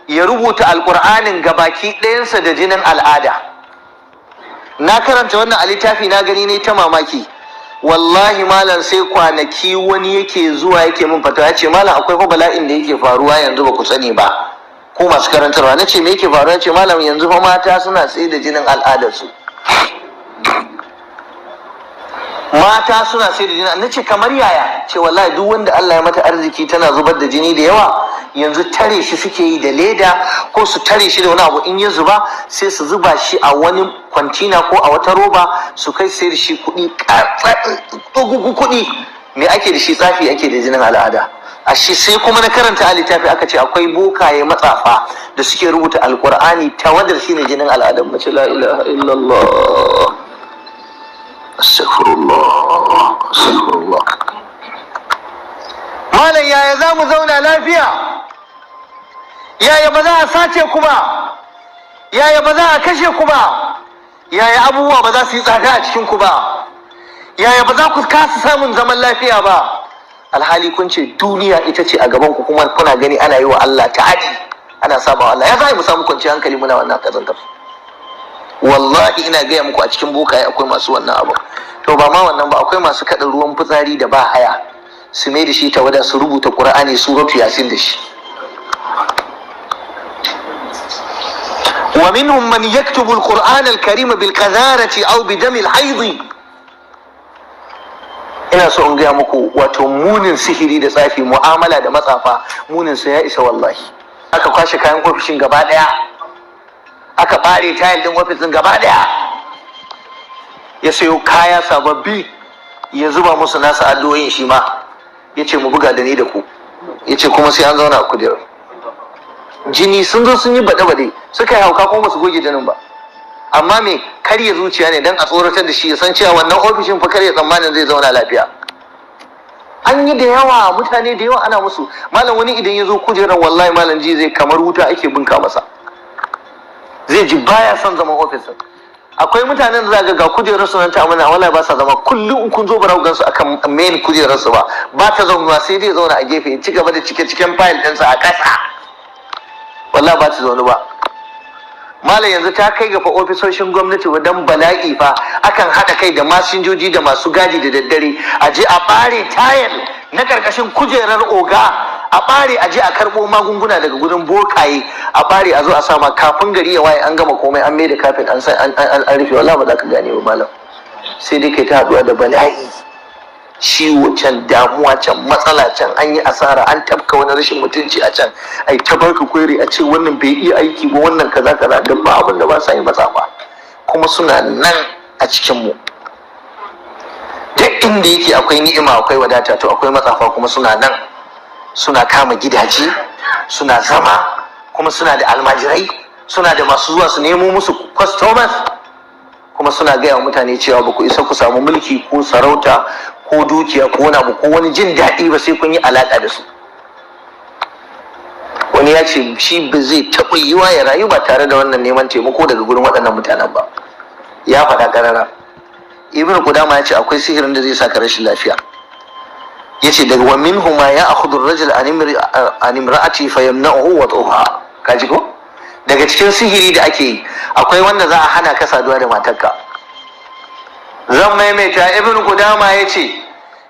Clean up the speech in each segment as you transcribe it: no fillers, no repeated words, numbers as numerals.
Ya rubuta Alƙur'anin gabaki ɗayansa da jinin al'ada. Na karanta wannan a littafi, na gani ne ta mamaki. Wallahi malam, sai kwanaki wani yake zuwa yake min fatawa, ya ce, "Malam, akwai fa bala'in da yake faruwa yanzu ba ku sani ba, ko masu karantarwa." Na ce, "Me yake faruwa?" Ya ce, "Malam, yanzu fa mata suna sai da jinin al'adarsu, mata suna sai da jini." Na ce, "Kamar yaya?" Ce, "Wallahi duk wanda Allah ya mata arziki tana zubar da jini da yawa, yanzu tare shi suke yi da leda ko su tare shi da wani abu. In ya zuba, sai su zuba shi a wani kwantina ko a wata roba, su kai sai da shi kuɗi, kuɗi." Me ake da shi? Tsafi ake da jinin al'ada. A shi sai kuma na karanta a littafi, aka ce akwai bokaye matsafa da suke rubuta Alkur'ani tawadar shine jinin al'adar mace. La ilaha illallah, astaghfirullah, astaghfirullah. Malam, yaya za mu zauna lafiya? Yaya ba za a sace ku ba? Yaya ba za a kashe ku ba? Yaya abubuwa ba za su yi tsada a cikin ku ba? Yaya ba za ku kasa samun zaman lafiya ba, alhali kun ce duniya ita ce a gaban ku, kuma kuna gani ana yi wa Allah ta'adi, ana saba wa Allah? Ya za mu samu kwanciyar hankali muna wannan kazantar? Wallahi ina gaya muku, a cikin bokaye akwai masu wannan abu. To, ba ma wannan ba, akwai masu kaɗa ruwan fitsari da ba haya, su mai da shi tawada, su rubuta Qur'ani, suratu Yasin da shi. Wa minhum man yaktubu al-Qur'an al-Karim bil qadharati aw bi dam al-hayd. Ina so in gaya muku, wato munin sihiri da tsafi, mu'amala da matsafa, munin sa ya isa wallahi. Aka kwashe kayan ofishin gaba daya, aka bare tayil din ofis din gaba daya, ya sayo kaya sababbi, ya zuba musu nasa addu'o'in. Shi ma ya ce, "Mu buga da ni da ku." Ya ce kuma sai an zauna a kujerar. Jini sun zo sun yi baɗe-baɗe, suka yi hauka, kuma su goge jinin ba. Amma me karya zuciya ne, don a tsoratar da shi, ya san cewa wannan ofishin fa karya tsammanin zai zauna lafiya. An yi da yawa, mutane da yawa ana musu. Malam, wani idan ya zo kujerar, wallahi malam, ji zai kamar wuta ake bunka masa, zai ji baya son zaman ofisin. Akwai mutanen da za ga kujerar su nan ta amana, wallahi ba sa zama. Kullum in kun zo, ba ku su akan main kujerar su ba, ba ta zaunuwa, sai dai zauna a gefe, ya ci gaba da cike ciken fayil ɗinsa a ƙasa. Wallahi ba ta zaunu ba. Malam, yanzu ta kai ga fa ofisoshin gwamnati dan bala'i fa, akan haɗa kai da masinjoji da masu gadi da daddare, a je a ɓare tayal na ƙarƙashin kujerar oga, a ɓare, a je a karɓo magunguna daga gurin bokaye, a ɓare, a zo a sama. Kafin gari ya waye, an gama komai, an maida kafin an san an rufe. Wallahi ba za ka gane ba malam, sai dai kai ta haɗuwa da bala'i, ciwo can, damuwa can, matsala can, an yi asara, an tafka wani rashin mutunci a can, ai ta barka kwairi, a ce wannan bai iya aiki ba, wannan kaza kaza, da ba abin da ba sa yi matsa ba. Kuma suna nan a cikin mu. Duk inda yake akwai ni'ima, akwai wadata, to akwai matsafa, kuma suna nan suna kama gidaje suna zama, kuma suna da almajirai, suna da masu zuwa su nemo musu customers, kuma suna gaya wa mutane cewa ba ku isa ku samu mulki ko sarauta ko dukiya ko wani abu ko wani jin daɗi ba sai kun yi alaƙa da su. Wani ya ce shi ba zai taɓa yiwa ya rayu ba tare da wannan neman taimako daga gurin waɗannan mutanen ba, ya faɗa ƙarara. Ibn Qudama ya ce akwai sihirin da zai saka rashin lafiya. Ya ce daga wa minhu ma ya akhudhu ar-rajul an imra'ati fa yamna'uhu wat'uha. Kaji ko? Daga cikin sihiri da ake yi, akwai wanda za a hana ka saduwa da matarka. Zan maimaita, Ibn Qudama ya ce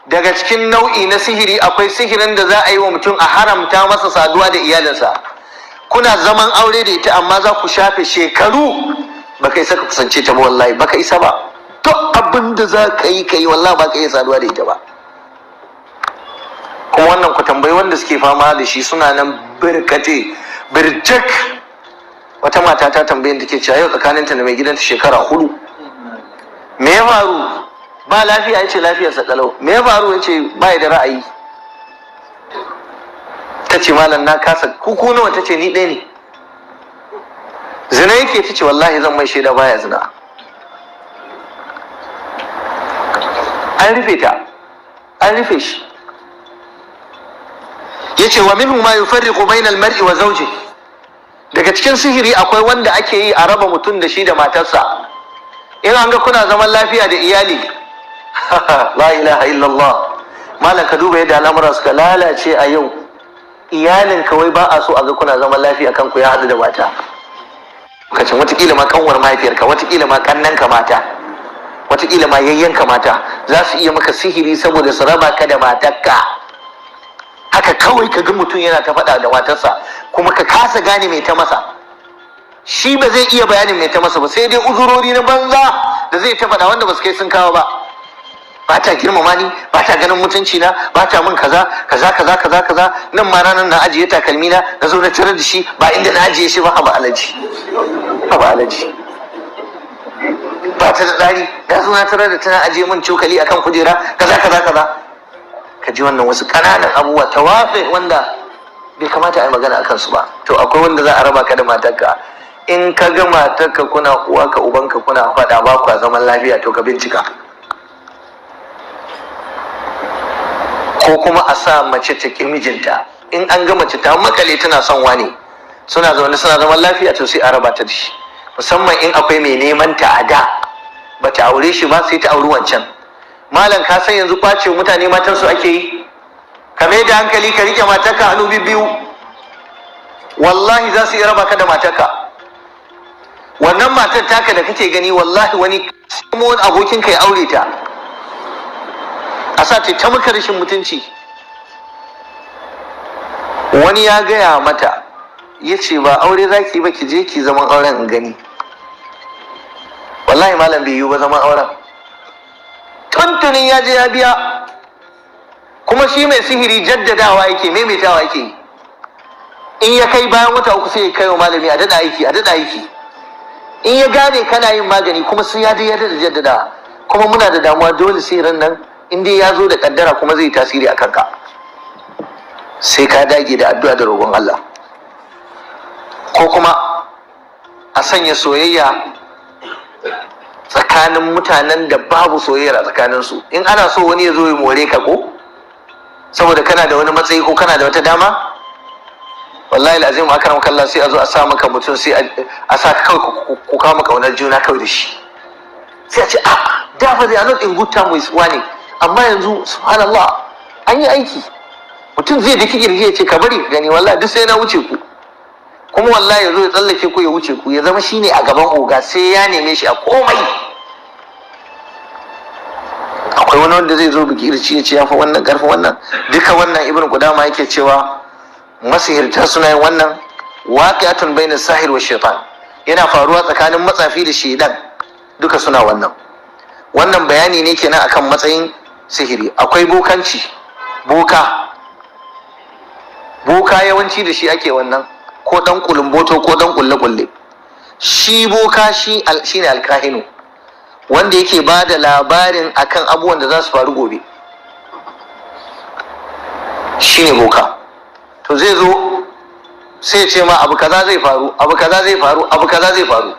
daga cikin nau'i na sihiri, akwai sihirin da za a yi wa mutum a haramta masa saduwa da iyalinsa. Kuna zaman aure da ita, amma za ku shafe shekaru baka isa ka kusance ta ba. Wallahi baka isa ba. Duk abin da za ka yi, ka yi, wallahi ba ka iya saduwa da ita ba. Kuma wannan ku tambayi wanda suke fama da shi, suna nan birkate birjak. Wata mata ta tambayin, take cewa yau tsakaninta da mai gidanta shekara 4. Me ya faru? Ba lafiya? Ya ce lafiyarsa kalau. Me ya faru? Ya ce ba da ra'ayi. Ta ce, "Malam, na kasa." "Kuku nawa?" Ta ce, "Ni ɗaya ne." "Zina yake?" Ta ce, "Wallahi zan mai shaida baya zina." An rufe ta, an rufe shi. Yace wa minhu ma yufarriqu bainal mar'i wa zawji. Daga cikin sihiri akwai wanda ake yi a raba mutum da shi da matarsa. In an ga kuna zaman lafiya da iyali, la ilaha illallah. Malam, ka duba yadda al'amura suka lalace a yau. Iyalin kawai ba a so a ga kuna zaman lafiya, kanku ya haɗu da mata. Lokacin watakila ma kanwar mahaifiyarka, watakila ma kannanka mata, watakila ma yayyanka mata za su iya maka sihiri saboda su raba ka da matarka. Haka kawai ka ga mutum yana ta faɗa da matarsa, kuma ka kasa gane mai ta masa. Shi ba zai iya bayanin mai ta masa ba, sai dai uzurori na banza da zai ta faɗa wanda ba su kai sun kawo ba. Ba ta girmama ni, ba ta ganin mutunci na, ba ta min kaza kaza kaza kaza kaza. Nan ma ranar na ajiye takalmi na, na zo na tarar da shi ba inda na ajiye shi ba. Haba alaji, haba alaji, ba ta da tsari. Na zo na tarar da tana ajiye min cokali akan kujera, kaza kaza kaza. Ka ji wannan wasu ƙananan abubuwa tawafe wanda bai kamata a yi magana akan su ba. To, akwai wanda za a raba ka da matarka. In ka ga matarka kuna uwa ka ubanka kuna faɗa, ba kwa zaman lafiya, to ka bincika. Ko kuma a sa mace ta ƙi mijinta. In an ga mace ta makale tana son wani, suna zaune suna zaman lafiya, to sai a raba ta da shi, musamman in akwai mai neman ta a da, bata aure shi ba, sai ta auri wancan. Malam, ka san yanzu kwace mutane matan su ake yi. Ka mai da hankali, ka rike matarka hannu biyu. Wallahi za su iya raba ka da matarka. Wannan matar taka da kake gani, wallahi wani kuma wani abokin ka ya aure ta, a sa ta maka rashin mutunci. Wani ya gaya mata, ya ce, "Ba aure zaki ba, ki je ki zaman auren in gani." Wallahi malam, bai yiwu ba zaman auren. Tuntunin ya je ya biya. Kuma shi mai sihiri jaddadawa yake, maimaitawa yake yi. In ya kai bayan wata 3, sai ya kai wa malami a daɗa aiki, a daɗa aiki. In ya gane kana yin magani kuma, sai ya je ya daɗa jaddada. Kuma muna da damuwa, dole sihirin nan in dai ya zo da kaddara kuma zai tasiri a kanka, sai ka dage da addu'a da roƙon Allah. Ko kuma a sanya soyayya tsakanin mutanen da babu soyayya a tsakaninsu. In ana so wani ya zo ya more ka, ko saboda kana da wani matsayi ko kana da wata dama, wallahi alazim, akram kallah, sai a zo a sa maka mutum, sai a sa ka kawai ku kama kaunar juna kawai da shi. Sai a ce, "A da fa they are not in good term with wani, amma yanzu subhanallah, an yi aiki." Mutum zai daki kirji ya ce, "Ka bari ka gani, wallahi duk sai na wuce ku." Kuma wallahi ya zo ya tsallake ku, ya wuce ku, ya zama shine a gaban oga, sai ya neme shi a komai. Akwai wani wanda zai zo biki irci ya ce ya fi wannan karfin wannan. Duka wannan Ibn Qudama yake cewa masihirta suna yin wannan. Waqi'atun baina sahir wa shaitan, yana faruwa tsakanin matsafi da shaidan, duka suna wannan. Wannan bayani ne kenan akan matsayin sihiri. Akwai bokanci, boka. Boka yawanci da shi ake wannan, ko dan kulumboto ko dan kulle kulle. Shi boka shi shine alkahinu, wanda yake ba da labarin akan abubuwan da za su faru gobe, shine boka. To zai zo sai ce ma abu kaza zai faru, abu kaza zai faru, abu kaza zai faru.